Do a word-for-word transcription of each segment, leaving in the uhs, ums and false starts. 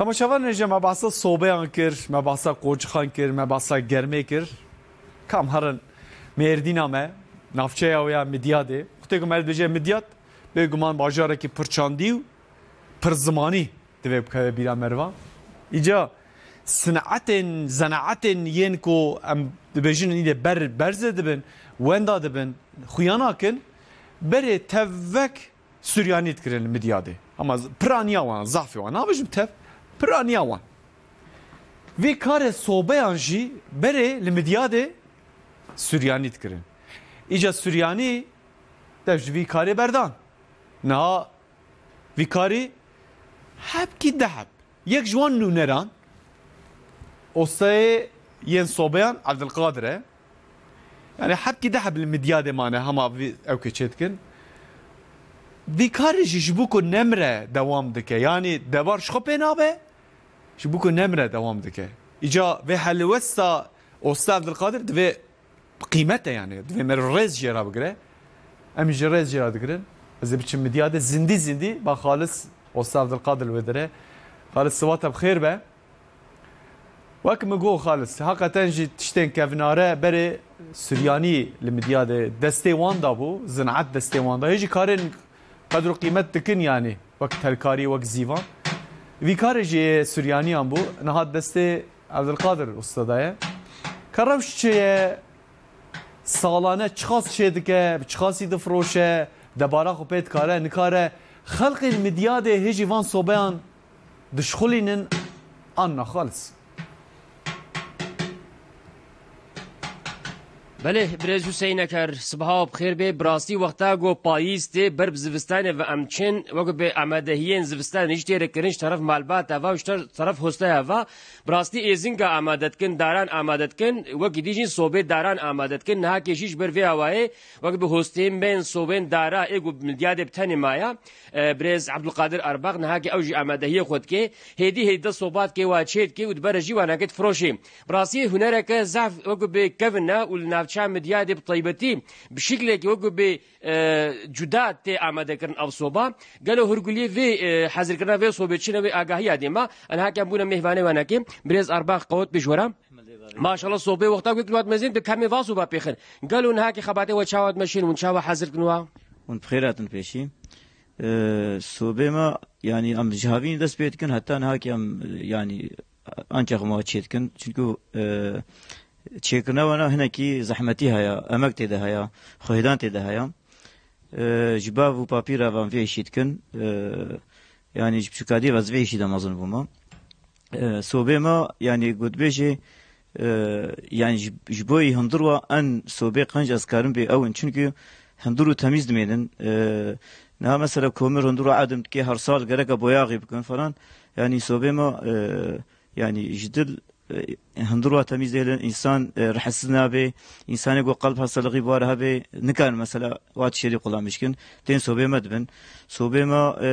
Temaşevanên hêja, me behsa sobeyan kir, me behsa qoçixan kir, me behsa germê kir. Kam herin Mêrdîna me, navçeya wê ya Midyadê. Wextê ku me dibêje Midyad, bêguman bajarekî pir çandî û pir zimanî divê bikeve bîra meriva. Îca sinetên, zenaetên yên ku em dibêjin îdê ber, berze dibin, wenda dibin, xuya nakin, berê tevek Suryanî dikirin li Midyadê. Ama z-, piraniya wan, zafê wan. Nabêjim tev, piraniya wan. Vî karê sobeyan jî berê li Midyadê Suryanî dikirin. Îca Suryanî dev ji vî karê berdan. Niha vî karî hebkî deheb. Yek ji wan nûneran, ostayê yên sobeyan Evdilqadir e. Yani hebkî deheb li Midyadê mane, hema vî ewkê çêdikin. Vî karê jî ji bo ku nemre dewam dike. Yani devar ji xwe pê nabe, ji bo ku nemre dewam dike. Îca vê helwesta osta Evdilqadir divê qîmet e yani. Divê meriv rêz jê re bigire. Em jî rêz jê re digirin. Ez ê biçim Midyadê zindî zindî ba Xalis osta Evdilqadir li wê dire. Xalis, siva te bi xêr be. Wek min got Xalis, heqeten jî tiştên kevnare berê Suryanî li Midyadê destê wan da bû, zinaet destê wan da. Hê jî karên qedr û qîmet dikin yanî, wek telkarî, wek zîvan. Vî karê jî yê Suryaniyan bû, niha destê Evdilqadir Usta da ye. Ka rewş çi ye? Salane çiqas çêdike, bi çiqasî difiroşe, debara xwe pê dikare, nikare. Xelkê li Midyadê hê jî van sobeyan dişxulînin an na Xalis? Belê, birêz Huseyneker, sibaha bi xêr bê. Bi rastî wexta ku payîz tê, ber bi zivistanê ve em çin, wek bê amadehiyên zivistanê jî tê re kirin ji teref malbata ve û ji ter-, teref hostaya ve. Bi rastî êzinga amade dikin, daran amade dikin, wekî dî jî sobê daran amade dikin. Nihakê jî ji ber vê awayê, wek bi hostên bên sobên dara ê ku Midyadê bi tenê maya, e, birêz Abdulkadir Arbak, nihakê ew jî amadehiyê xwe dike. Hêdî hêdî de soba dike, wa çê dike û dibere jî wanakê difiroşê. Bi rastî hunereke zaf wek bi kevin e û li navça Midyadê bi taybetî bi şiklekî wek bi, e, cuda tê amadekirin ev soba. Gelo hûrguliyê vê, e, hezirkirina vê sobê çi ne, wê agahiya dê me? Em heke em bûne mêhvanê wanakê. Birêz Arbak qewet pêşwera. Maşallah, sobê wexta ku yek saet mezin tu kemê va soba pêxin. Gelo nihakê xebatê we çawa dimeşin, hûn çawa hezir dikin wa? Hûn bi xêr hatin pêşî. Ee, sobê me, yani em ji havînî dest pê dikin, heta nihakê em, yani, ancax me çê dikin. Çunku, e, çêkirina wana hinekî zehmetî heye, emek tê de heye, xwehêdan tê de heye. E, ji bav û papî re van vê îşî dikin. E, yani ji piçûkadî ve ez vê îşî de mezin bûme. E, sobê me, yani gotbêjê, e, yani ji, ji bo yî hundir wa en sobê qenc ez karim bê ew in. Çunku hundir û temîz dimênin. E, niha mesela komir hundir wa edim dikê her sal gereke boyaxî bikin falan. Yani sobê me, e, yani ji dil, e, hundir wa temîz dêlin, însan, e, rehetsiz nabe, însanê ku qelb hestelixî bi war hebe, nikarin mesela wa tiştê kullanmiş kin, tên sobê me dibin. Sobê me, e,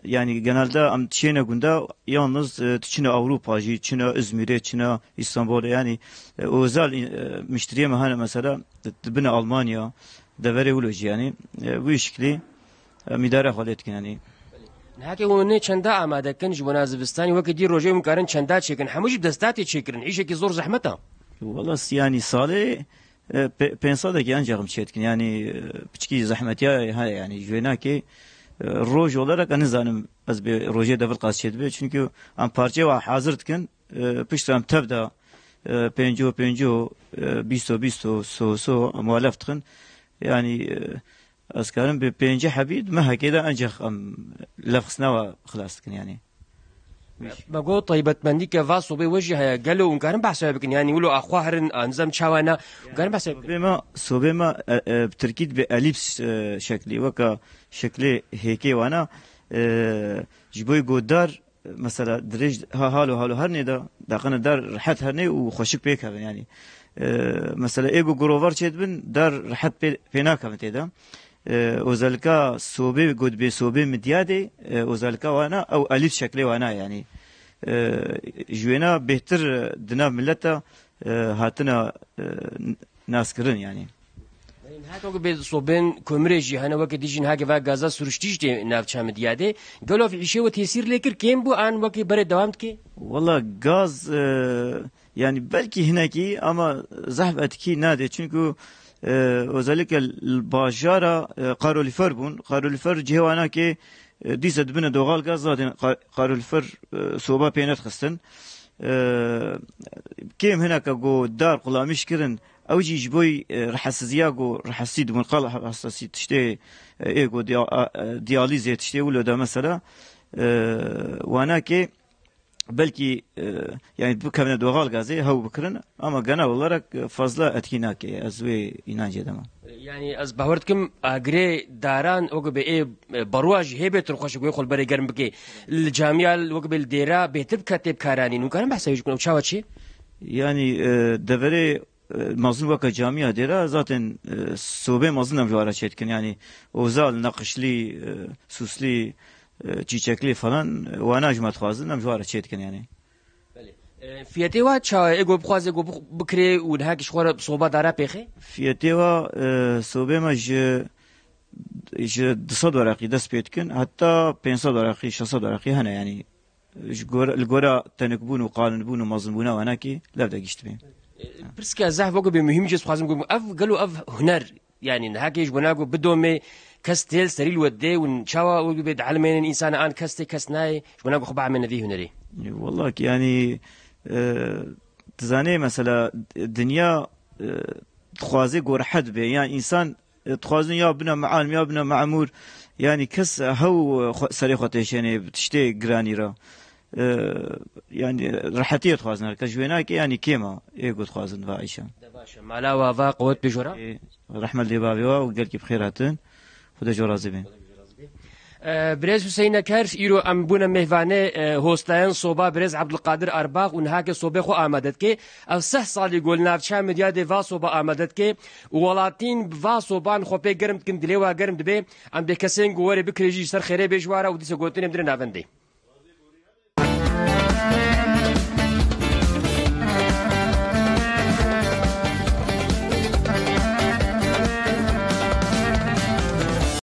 yani genelde em çêne gunda, yalnız, e, tu çine Ewropa jî, çine İzmir'e, çine İstanbul'e, yani, e, özel, e, müşteriye me hene mesela, di-, dibine Almanya, deverê wilo jî yani, e, wî şiklî, e, îdare xwe lê dikin yani. Nihakê hûn nê çenda amade kin ji bona zivistanî, wekî dî rojê hûn karin çenda çêkin. Hemû jî bi desta tê çêkirin. Îşekî zor zehmet e. Wala s-, yani salê, e, pe-, pênc sedekî ancak em çê dikin. Yani, e, piçkî zehmetiya heye yani. Ji wê nakê, e, roj olarak ez nizanim ez bê rojê devil qas çê dibe. Çünkü em parçeyê wa hazir dikin, e, piştre em tev de, e, pênco pênco, e, bîsto bîsto, so so, em wa lef dixin. Yani, e, ez karim bi pêncî hebî di mehekê de ancak em lefxistina we xilas dikin yani. Me got taybetmendî ke va sobê we jî heye. Gelo hûn karin behsa wê bikin? Yani wilo axwa herin, a, nizam çawa ne? Hûn karin behsa wê bikin? Sobê me, sobê me, e, e, bi tirkî dibe elips, e, şeklî. Weka şeklê hêkê wana, e, ji bo gotdar mesela dirêj ha-, halo halo hernê de, daqine dar rehet hernê û xweşik pê kevin yani. E, mesela ê ku grovar çêdibin, dar rehet pê, pê nakevin tê de. E, özellikle sobê, got bê sobê Midyadê, e, özellikle wana, ew elîf şeklê wana yani. E, ji wêna bêhtir di nav millet de, e, hatina, e, naskirin yani. Heta ku bê sobên komirê jî hene weke dî jî niha gava gaza siruştî jî tê navça Midyadê. Gelo ev îşê we tesîr lê kir, kêm bû an wekî berê dewam dike? Wala gaz, e, yani belkî hinekî ama zehf etkî nade. Çünkü, e, özellikle l-, bajara, e, kalorifer bûn. Kalorifer cihê wana ke, e, dîse dibine doğal gaz zaten ka-, kalorifer, e, soba pê nedixistin. E, kêm hineke ku dar qulamîş kirin, ew jî ji bo, e, rehetsizîya ku rehetsî dibûn, qal hessasî tiştê, e, ê ku dia-, a, e, diyalîzê tiştê wilo de mesela, e, wana ke belkî, e, yani bikevine doğal gazê hew bikirin ama genel olarak, e, fazla etkî nake. Ez wê înancê de me. Yani ez bawer dikim agirê daran weke bê ê, e, baruwa jî hê bêtir xweş wê xwe li berê germ bike. Li camiya weke bê li dêra bêtir bikate bi karanîn. Hûn karin behsa wê jî bikin, ew çawa çi? Yani, e, deverê, e, mezin weke camiya dêra zaten, e, sobê mezin em ji wara çêdikin. Yani oza li neqişlî, e, sûslî, e, çîçeklî falan, e, wana ji me dixwazin em ji wara çêdikin yani. Belê. E, fiyetê wa çawa ye? Ê ku bixwaze ku bix-, bikirê û niha kî ji xwe re soba dara pêxê? Fiyetê wa, e, sobê me ji, ji du sed weraqî dest pê dikin, heta pênc sed weraqî, şeş sed weraqî hene yani. Ji gor-, li gora tenekbûn û qalinbûn û mezinbûna wana kî lev de giştibê. E, pirsika zehf weke bê muhîm jî ez dixwazim ku ev gelo ev huner Yani niha kê ji bona ku bidomê kes tê li serî li we dê û çawa wê bê dielimênin însana an kes tê kes nayê ji bona ku xwe biemêne vî hunerê? Wallak yani, e, dizanê mesela dinya, e, dixwaze ku rehet be. Yani însan, e, dixwazin ya bine mialim ya bine memûr. Yani kes hew, e, xwe, serê xwe têşênê bi tiştê giranî re. E, yani rehetiyê dixwazin her kes. Ji wê nake yani kêma ê ku dixwazin va îşan. De baş e. Mala wa va qewet pêşora. E, rehmet lê bavê wa û gelkî bi xêr hatin. Xuda ji we razî be. E, Birêz Huseyne Ker, îro em bûne mêvanê, e, hostayên soba Birêz Abdulkadir Arbax û niha ke sobê xwe amade dike. Ev seh salî go li navçeya Midyadê va soba amade dike û welatîn bi va soban xwe pê germ dikin, dilê wa germ dibe. Em dê kesên ku were bikirê jî ji ser xêrê bê ji wa re û dîse gotinê em dire navendê.